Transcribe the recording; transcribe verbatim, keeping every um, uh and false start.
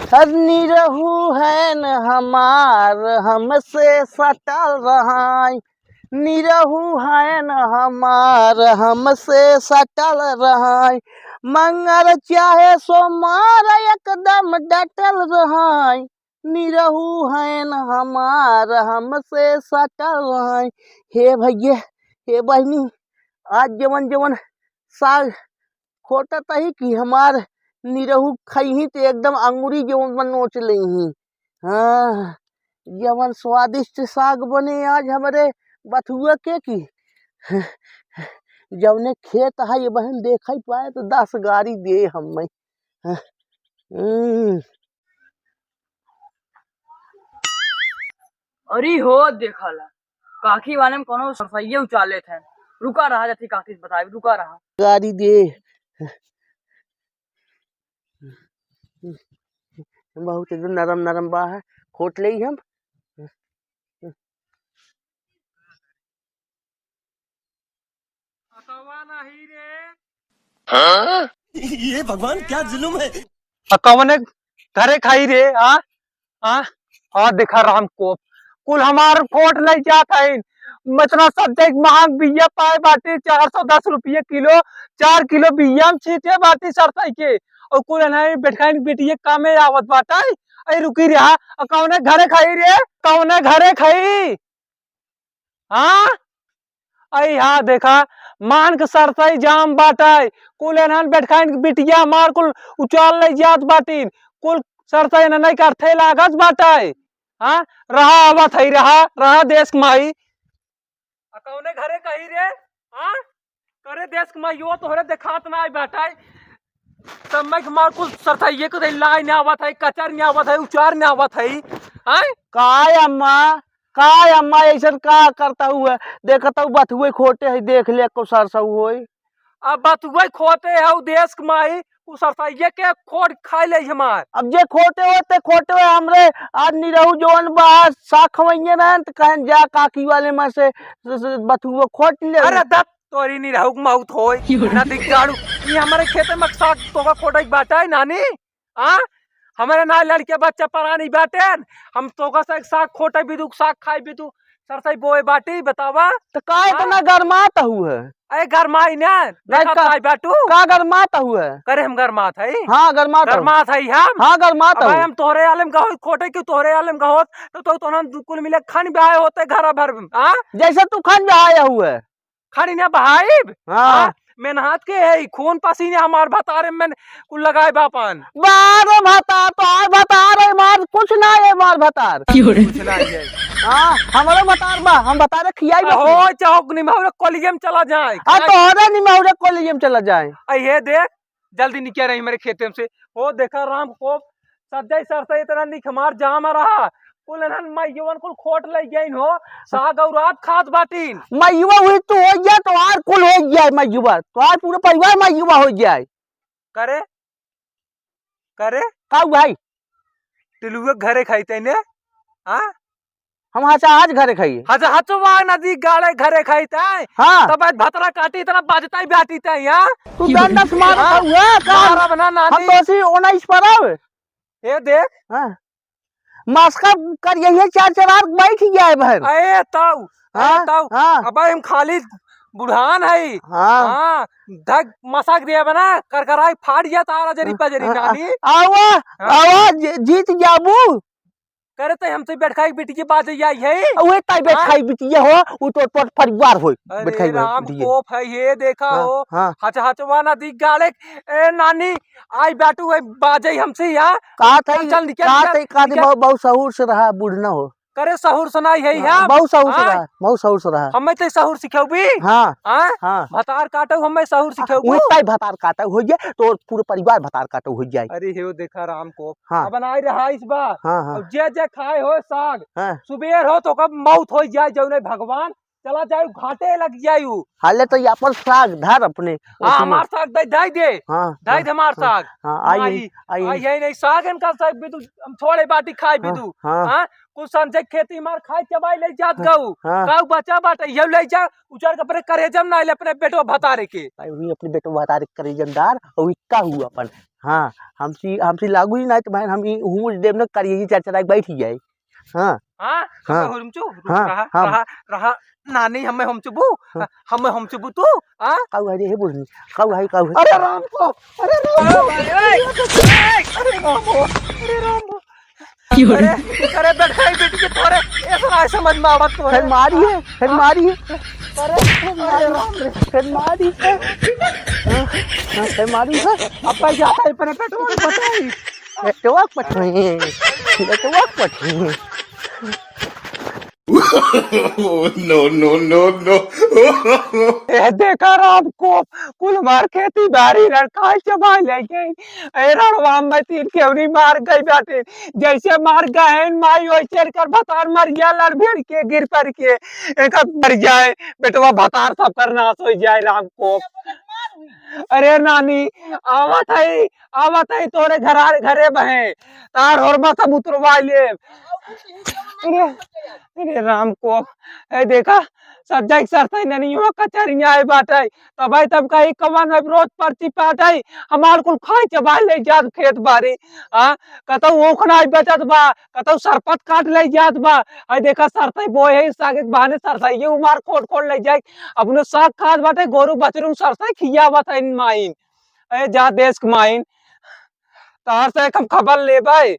हर निरहू है न हमार, हमसे सटल रहाई। निरहू है न हमार, हमसे सटल रहाई। मंगर चाहे सोमार, एकदम डटल रहाई। निरहू है न हमार, हमसे सटल रहाई। हे भैया, हे बहिनी, आज जवन जवन साग खोटत ही कि हमार निरहू खइही त एकदम अंगुरी जवन बा नोच लेही। हाँ, जवन स्वादिष्ट साग बने आज हमरे बथुआ के की, जवने खेत है ये बहन देखइ पाए त दस गारी दे हमें। हम्म। अरे हो देखला, काकी वाले में कोनो सरसइये उचाले थे। रुका रहा, जथी काकी से बताई, रुका रहा। गारी दे। बहुत एकदम नरम नरम बा है, खोट लेई हम। अकवा नहीं रे। हाँ? ये भगवान, क्या जुलुम है। अकवने घरे खाई रे, आ? आ? आ देखा राम कोप, कुल हमार खोट लइ जात हइन। इतना सब देख महंग बिया पाए बाटी, चार सौ दस रुपये किलो, चार किलो बिया में छीटे बाटी सरसई के। और कुल नहीं बैठाइन बिटिये कामे आवत बाटे। ऐ रुकी रहा, अकवने घरे खाई रे, कवने घरे खाई? हाँ? अई हाँ देखा, मान के सरसई जाम बाटइ, कुल एनहन बैठकाइन के बिटिया हमार कुल उचाल लइ जात बाटिन, कुल सरसई एनहन नहीं करथे लागत बाटइ। हाँ? रहा आवत हई, रहा, रहा देश के माई। आ कौने घरे कही रे? हाँ? करे देश के माई, यो तोहरे देखात ना आई बाटइ। तब मैं के मार कुल सरसइये के दे लाई ना आवत है, कचर ना आवत है, उचार ना आवत है। हाँ? काय अम्मा? काय अम्मा, ऐसन का करता हुआ? देखता हूँ, बथुए खोटे है, देख ले, को सरसऊ होई। अब बथुए खोटे है, उ देश के माई, उ सरसइये के खोट खाई ले हमार। अब जे खोटे होते, खोटे होए हमरे, आज निरहू जवन बा, साग खवइये ना, त कहन जा काकी वाले में से, से, से बथुए खोट ले। अरे दत तोरी निरहू के मौत होई, ना दिख जाड़ू। ये हमारे खेते में साग तोका खोटे के बाटा है, नानी? आ? हमरे ना लड़के बच्चा परानी बाटेन, हम तोका से साग खोटे बिदु, साग खाई बिदु, सरसई बोए बाटी, बतावा? त का इतना गरमात हुए? अरे गरमाई ना, देखा का, ताई बाटू। का गरमात हुए? करे हम गरमात है? हाँ, गरमात हूँ। गरमात है हम? हाँ, गरमात अब हूँ। हम तोहरे आलम का होत, खोटे क्यों तोहरे आलम का होत, तो, तो, तो हम दु-, कुल मिले खान ब्याह होते घर भर में, हाँ? जैसे तू खान ब्याह हुए। खड़ी ना बहाइब। हाँ। हाँ, मेहनत के है, खून पसीने हमार भतारे में कुल लगाए बापन। बारे भतार, तो आर भतार है, मार कुछ ना है, मार भतार। कुछ ना है। हाँ, हमारे भतार बा, हम भतारे खियाई बा। हो, चाहो निमहौरे कॉलेज में चला जाए। आ, तोहरे निमहौरे कॉलेज में चला जाए। आ, ये देख, जल्दी निकल रही मेरे खेते में से। ओ देखा राम को सज्जई सरसई इतना निक हमार जाम रहा। कुल एनहन मइयवन कुल खोट लइ गइन हो। साग और रात खात बाटिन। मइयवा हुई तू होइ जाए, तोहार कुल होइ जाए मइयवा। तोहार पूरा परिवार मइयवा होइ जाए। करे? करे? का भाई? टिलुए घरे खाई तैने? हाँ? हम हचा आज घरे खाई। हचा हचवा नदी गाड़े घरे खाई तै। हाँ। तब आज भतरा काटी इतना बाजता ही बाटी तै, हाँ? तू डंडा से मार हाँ। खाऊ है, का? मारब ना नानी। हम तो ऐसी उन्नीस पर आवे। ए देख। हाँ। मस्का कर यही चार चरार बैठ गया है बहन। ए ताऊ, हाँ, ए ताऊ। हाँ। अब हम खाली बुढ़ान है। हाँ। हाँ, धक मसाक दिया बना, करकराई फाड़ गया तारा जरी हाँ, पजरी हाँ, नानी। आवा, हाँ। आवा, जी-, जीत जाबू। करे ते हमसे बैठकाई बिटिया बाजे आई है। उहे ताई हाँ? बैठकाई बिटिया हो, उ तो तोर परिवार होई। अरे बैठकाई राम बिटिया। कोप है, ये देखा हाँ, हो। हाँ। हच हचवा ना दिख गाले। ए नानी, आई बैठू है बाजे हमसे यहाँ। कहा था चल, ये, चल, निकल, कहा निकल, था ये, कहा था निकल। बहुत, बहुत सहूर से रहा, बूढ़ ना हो। करे सहूर से नहीं है हाँ, यहाँ। बहुत सहूर से हाँ? रहा, बहुत सहूर से रहा। हमें तो सहूर सिखेबी। हाँ, हाँ? हाँ। भतार काटो, हमें सहूर सिखेबू। उहे ताई भतार काटो हो जाए, तो पूरे परिवार भतार काटो हो जाए। अरे हे देखा राम को। हाँ। अब बनाई रहा इस बार। हाँ, हाँ। अब जे जे खाए हो साग, हाँ। सुबेर हो तो कब मौत हो जाए, जौने भगवान चला जाए, घाटे लग जाए। हाले तो ये अपन साग धर अपने हाँ, उसमें। हमार साग दे, दे दे। हाँ, दे हाँ, दे हमार हाँ, साग। हाँ, आई, माई, आई, आई। आई, आई नहीं साग इनका साग भी तू, हम थोड़े बाटी खाए भी हाँ, तू। हाँ। हाँ, कुछ संजय खेती मार खाए चबाई ले जात हाँ, गऊ। हाँ। गऊ बचा बाटे, ये ले जा, उचर के अपने करेजम ना ले अपने बेटो भतारे के। आई वही अपने बेटो भतारे के करेजमदार, और वही का हुआ अपन। हाँ, हमसी, हमसी लागू ही ना, तो बहन हम ई हुमुच देब ना, करिए ही चरचराई बैठ ही जाए। हाँ। हाँ, हाँ। हमें हुरमचू, रुक हाँ, रहा, हाँ। रहा, रहा, नानी हमें हुमचबू, हाँ। हमें हुमचबू तू, हाँ? काऊ है रे, हे बोलनी, काऊ है, काऊ है। अरे राम को, अरे राम को, अरे भाई, अरे, अरे राम को, अरे राम को। क्यों रे? अरे, अरे बेटा, बेटी के तोरे, ऐसा ना समझ में आवत तोरे। फिर मारी है, फिर हाँ। मारी है। अरे, अरे राम रे। फिर मारी है। हाँ, हाँ, फिर मारी है। अब भाई जाता है, पर बेटवा को बताई। बेटवा पठोई, बेटवा पठोई। No, no, no, no। ए देखा राम को, कुल हमार खेती बारी रड़काई चबाई ले गई। ए रड़वा में तीन केवरी मार गई बाटे। जैसे मार गए माई, वैसे कर भतार मर गया, लड़ भिड़ के, गिर पड़ के। एकर मर जाए, बेटवा भतार सब कर नाश हो जाए राम को। अरे नानी, आवत है, आवत है तोरे घरा-, घरे बहे, तार होरमा सब उतरवा ले। अरे, अरे राम को, ए देखा, सज्जा एक सरसई ननियो कचरिया आए बाटे, तब आई तब कही कवन है रोज पर्ची पाट है, हमार कुल खाई चबाई ले जात खेत बारी, हाँ, कतौ ओखना बचत बा, कतौ सरपत काट ले जात बा, आई देखा सरसई बोए है, साग के बहाने सरसई ये उमार खोट खोट ले जाए, अपने साग खात बाटे, गोरू बछरू सरसई खियावत है इन माइन। ए जा देश के माइन, तहार से एक हम खबर लेबै।